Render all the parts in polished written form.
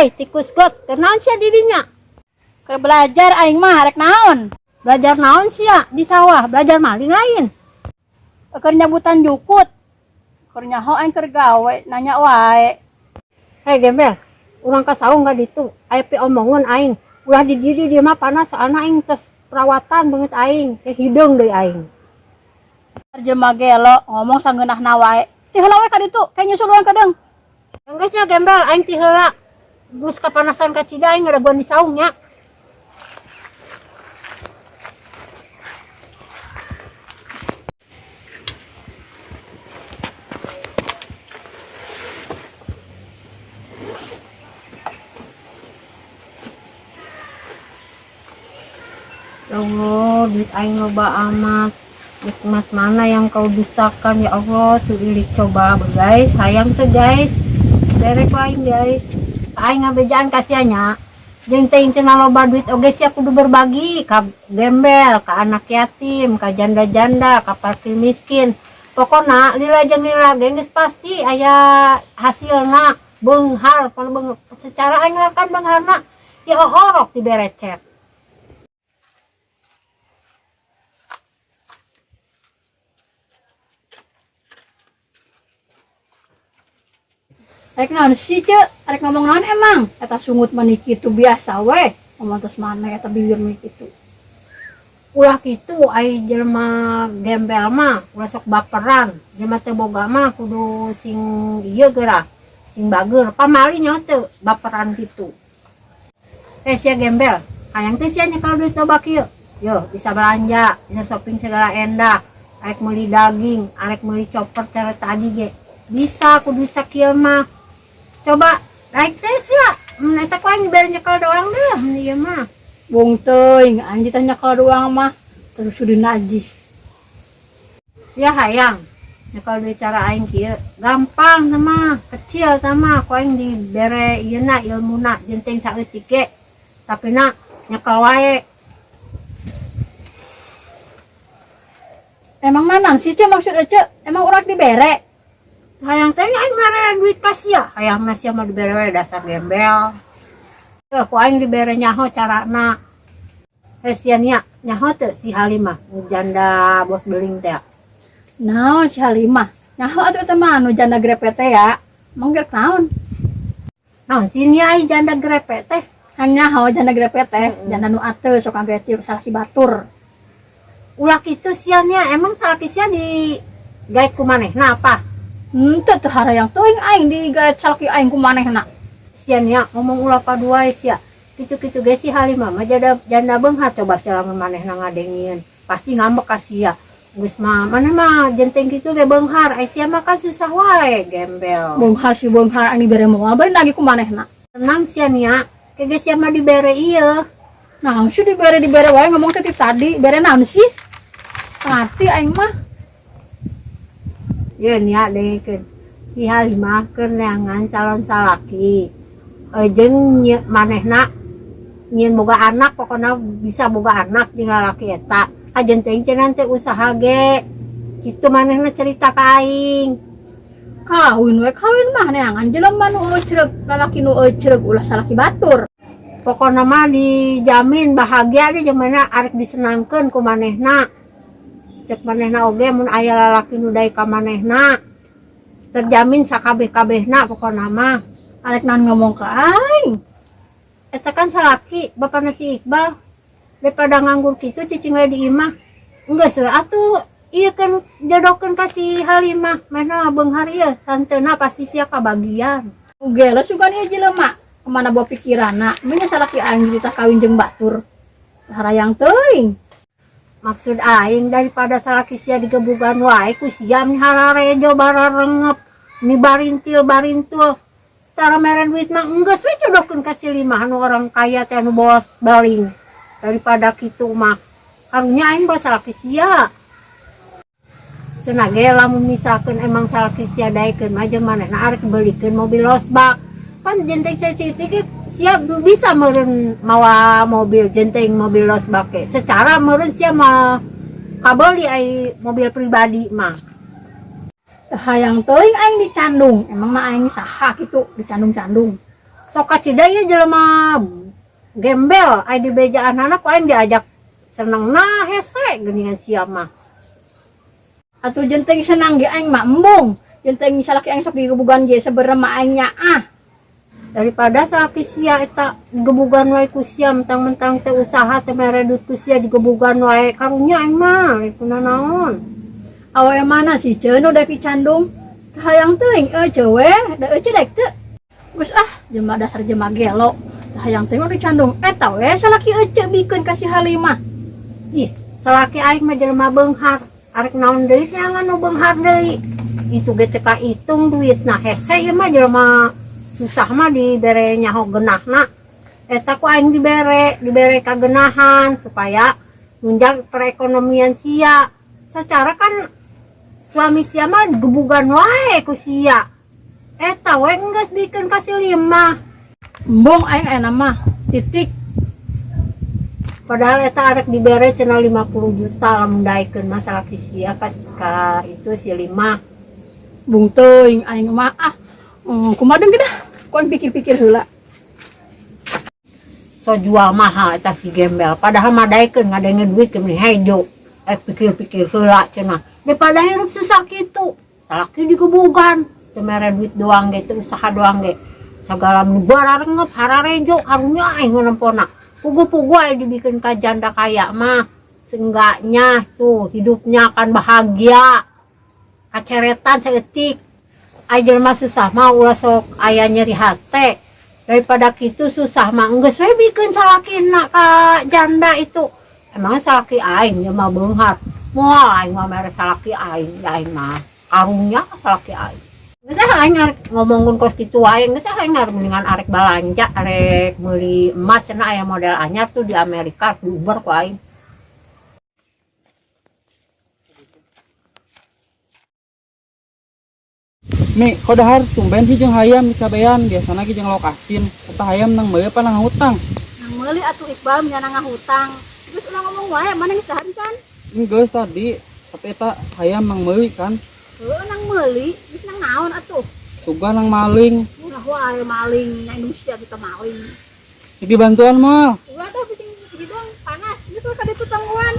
Hei, tikus got, keur naon sia di dinya? Keur belajar aing mah, rek naon? Belajar naon sia di sawah? Belajar maling lain? Keur nyabutan jukut. Keur nyaho aing keur gawe, nanya wae. Hei gembel, urang ka saung ka ditu. Aya piomongeun aing. Ulah di dieu, di dieu mah panas, soalna aing tos perawatan beungeut aing, teh hideung deui aing. Jelema gelo ngomong sangeunahna wae. Ti heula we ka ditu, kayak nyusul urang kadeung. Enggeus nya gembel, aing ti heula. Geus kapanasan kacida aing ngadaguan di saung nya. Ya Allah, duit aing loba amat. Nikmat mana yang kau dustakan ya Allah, tuh ilik coba guys, hayang tuh guys. Berek lain guys. Aing ngabejaan kasihannya. Jeung teh cenah loba duit oge sia kudu berbagi ka gembel, ka anak yatim, ka janda-janda, ka fakir miskin. Pokona lila jeung lila ge geus pasti aya hasilna beunghar, kalau secara aing kan beungharna ya orok diberecet. Rek naon sih, Ceu? Rek ngomong naon emang? Eta sungut mah kitu biasa we. Ngomong terus mana eta bibir mah kitu. Ulah kitu ai jelema gembel mah, ulah sok baperan. Jelema teu boga mah kudu sing ieu geura, sing bager. Pamali nya teu baperan kitu. Sia gembel, hayang teh sia nyekel duit loba kieu. Yo, bisa belanja, bisa shopping segala endah. Arek meuli daging, arek meuli chopper cara tadi ge. Bisa kudu sakieu mah. Coba naik teh sia. Eta ku aing dibere nyekel doang deh, ieu mah. Bung teuing, aing ditanya nyekel doang mah terus sudah najis. Sia hayang nyekel duit cara aing kieu. Gampang sama, kecil sama ku aing dibere ieu na ilmuna jeung teuing saeutik ge. Tapi na nyekel wae. Emang nanan sih Ceu maksud Ceu? Emang urang dibere? Hayang teh aing mere duit ka sia. Hayang na sia mah dibere we dasar gembel. Teu ku aing dibere nyaho carana. Sia nia nyaho teu si Halimah nu janda bos beling teh. Naon si Halimah? Nyaho atuh eta mah nu janda grepe teh ya. Emang gerek naon? Naon si nia ai janda grepe teh? Hang nyaho janda grepe teh, janda nu ateu sok ampe salaki batur. Ulah kitu sia nia, emang salaki sia di gaet ku manehna apa? Henteu teu harayang teuing aing digaet salaki aing ku manehna. Sia nia ngomong ulah paduai sia. Kitu-kitu ge si Halimah mah janda beunghar, coba sia lamun manehna ngadengieun. Pasti ngambek ka sia. Geus mah maneh mah jenteng kitu ge beunghar, ai sia mah kan susah wae gembel. Beunghar si beunghar aing dibere moal bari nagih ku manehna. Tenang sia nia, ke ge sia mah dibere ieu. Naon sih dibere wae ngomong teh ti tadi, bere naon sih? Ngarti aing mah. Ye nia dengekeun. Si Halimah keur neangan calon salaki. Jeung manehna nyieun boga anak, pokona bisa boga anak jeung lalaki eta. Ajen teh cenah teh usaha ge. Kitu manehna cerita ka aing. Kawin we kawin mah neangan jelema nu eucreug, lalaki nu eucreug ulah salaki batur. Pokona mah dijamin bahagia deh jeung manehna arek disenangkeun ku manehna. Cek manehna oge mun aya lalaki nu daek ka manehna. Terjamin sakabeh-kabehna pokona mah. Arek naon ngomong ka aing? Eta kan salaki bapana si Iqbal. Daripada nganggur kitu cicing we di imah. Geus we atuh ieu kan jodohkeun ka si Halimah. Manehna beunghar ieu santeuna pasti sia kabagian. Gelo sugan ieu jelema. Kemana bawa pikiranna? Menya salaki aing dititah kawin jeung batur. Harayang teuing. Maksud aing daripada salaki sia digebugan wae ku sia meni hararejo bararengep, meni barintil barintul. Cara mere duit mah enggeus we jodohkeun ka si Limah anu orang kaya teh anu bos baling. Daripada kitu mah karunya aing bawa salaki sia. Cenah ge lamun misalkeun emang salaki sia daekeun mah jeung manehna arek beulikeun mobil losbak. Pan jenteng saeutik ge sia bisa meureun mawa mobil jenteng mobil losbak ge. Secara meureun sia mah kabeuli ai mobil pribadi mah. Teu hayang teuing aing dicandung. Emang mah aing saha kitu dicandung-candung. Sok kacida ieu jelema gembel ai di bejaan anak ku aing diajak seneng nah hese geuningan sia mah. Atuh jeung teuing senang ge aing mah embung. Jeung teuing salaki aing sok digebugan ge seberem mah aing nyaah. Daripada salaki sia eta digebugan wae ku sia mentang-mentang teh usaha teh mere duit ku sia digebugan wae karunya aing mah lain kunanaon. Awewe mana si Ceu nu dek dicandung? Teu hayang teuing ece we, da ece dek teu. Geus ah, jelema dasar jelema gelo. Teu hayang teuing nu dicandung. Eta we salaki ece bikeun ka si Halimah. Ih, salaki aing mah jelema beunghar. Arek naon deui nyangan nu beunghar deui. Itu ge teu kahitung duitna hese ieu mah jelema susah mah dibere nyaho genahna. Eta ku aing dibere kagenahan supaya nunjang perekonomian sia. Secara kan suami sia mah gebugan wae ku sia. Eta we geus bikeun ka si Limah. Embung aing ayeuna mah titik. Padahal eta arek dibere cenah 50 juta lamun daekeun mah salaki sia ka itu si Limah. Bung teuing aing mah ah. Kumaha deung dah? Ku aing pikir-pikir heula. So jual mahal eta si gembel. Padahal mah daekeun ngadenge duit ke meni hejo. Pikir-pikir heula cenah. Daripada hirup susah kitu. Salaki digebugan, teu mere duit doang ge, teu usaha doang ge. Sagala nu bararengep hararejo karunya aing nempona. Pugu-pugu aing dibikin ka janda kaya mah. Seenggaknya tuh hidupnya akan bahagia. Kaceretan saeutik. Ai jelema susah mah ulah sok aya nyeri hate. Daripada kitu susah mah geus we bikeun salakina ka janda itu. Emangnya salaki aing jelema beunghar. Moal aing mah mere salaki aing, da aing mah karunya ka salaki aing. Geus ah aing arek ngomongkeun kos kitu wae, geus ah aing arek mendingan arek balanja, arek meuli emas cenah aya model anyar tuh di Amerika diuber ku aing. Mi, kok dahar tumben sih jeung hayam dicabean, biasana ge jeung lauk asin. Eta hayam nang meuli apa nang hutang? Nang meuli atuh Iqbal nya nang hutang. Geus ulah ngomong wae, mana geus dahar can? Geus tadi, tapi eta hayam nang meuli kan. Heuh nang meuli, geus nang naon atuh? Sugan nang maling. Ulah wae maling, na Indonesia kita maling. Iki bantuan moal. Ulah dah bising hidung panas, geus we ka ditu tangguan.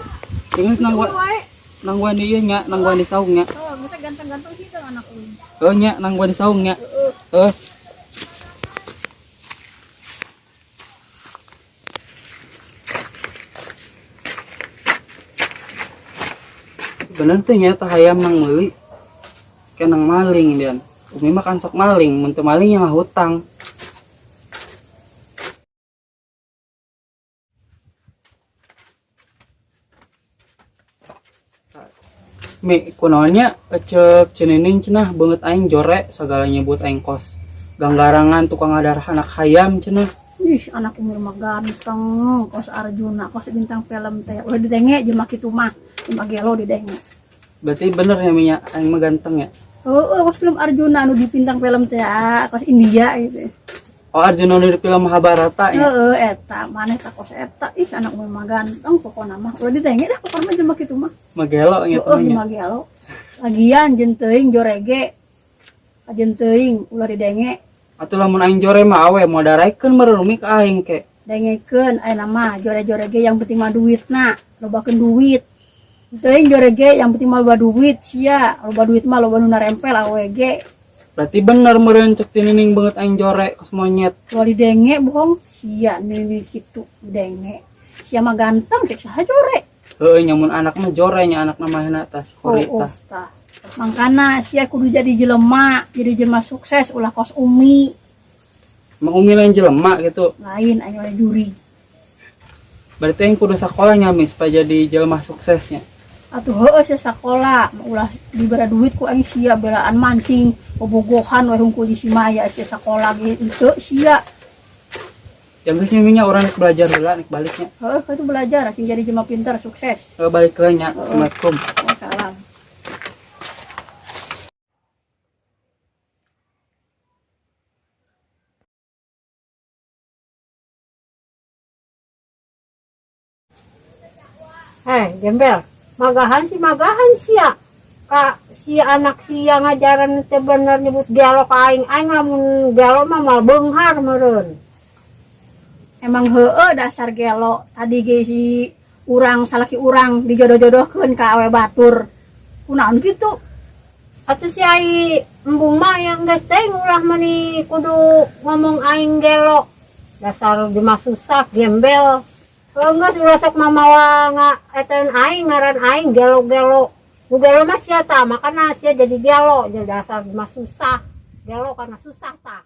Geus nang Ulah wae. Nangguan ieu nya, nangguan di saung nya. Oh, geus ganteng-ganteng sih teh anak uing. Heuh nya, nangguan di saung nya. Heeh. Heuh. Bener teh nya teh hayam nang meuli. Kayak nang maling dian. Umi mah kan sok maling, mun teu maling nya mah hutang. Mi, kunaonnya ecek cenining cenah beungeut aing jore sagala nyebut aing kos. Ganggarangan tukang ngadarah anak hayam cenah. Ih, anak umur mah ganteng, kos Arjuna, kos bintang film teh. Ulah didenge jelema kitu mah, jelema gelo didenge. Berarti bener ya Minya, aing mah ganteng ya? Heeh, kos film Arjuna anu di bintang film teh, ah, kos India gitu. Oh, Arjuna nu di film Mahabharata ya? Heeh, eta maneh tah kos eta. Ih, anak umur mah ganteng pokona mah. Ulah didenge dah pokona mah jelema kitu mah. Magelo nya Heeh, teh nya. jelema gelo. Lagian jeung teuing jorege. Ajeun teuing ulah didenge. Atuh lamun aing jore mah awe moal daraekeun meureun umi ka aing ke. Dengekeun ayeuna mah jore-jore ge yang penting mah duitna, lobakeun duit. Teuing jore ge yang penting mah loba duit sia, loba duit mah loba nu narempel awe ge. Berarti bener meureun cek ti nining beungeut aing jore kos monyet. Ulah didenge bohong sia nini kitu denge. Sia mah ganteng cek saha jore. Heueuh nya mun anak mah jore nya anak mah mahna tah si Kori Oh, oh, tah. tah. Mangkana sia kudu jadi jelema, jadi jelema sukses ulah kos umi. Emang umi lain jelema gitu. Lain aing lain juri. Berarti aing kudu sakola nya Mi supaya jadi jelema suksesnya. Atuh heueuh sia sakola, ulah dibere duit ku aing sia belaan mancing, bobogohan we hungkul di Simaya sia sakola ge henteu sia. Yang geus nya urang rek belajar heula rek baliknya. Heueuh kitu belajar sing jadi jelema pintar sukses. Heueuh balik heula nya. Heeh. Assalamualaikum. Waalaikumsalam. Heh, gembel. Magahan sih magahan sia. Ka si anak sia ngajaran teu bener nyebut gelo ka aing. Aing lamun gelo mah moal beunghar meureun. Emang heueuh dasar gelo. Tadi ge si urang salaki urang dijodoh-jodohkeun ka awe batur. Kunaon kitu? Atuh si ai embung mah yang geus teh ulah mani kudu ngomong aing gelo. Dasar jelema susah gembel. Geus ulah sok mamawa nga etan aing ngaran aing gelo-gelo. Nu gelo mah sia tah, makana sia jadi gelo, jadi dasar jelema susah. Gelo karena susah tah.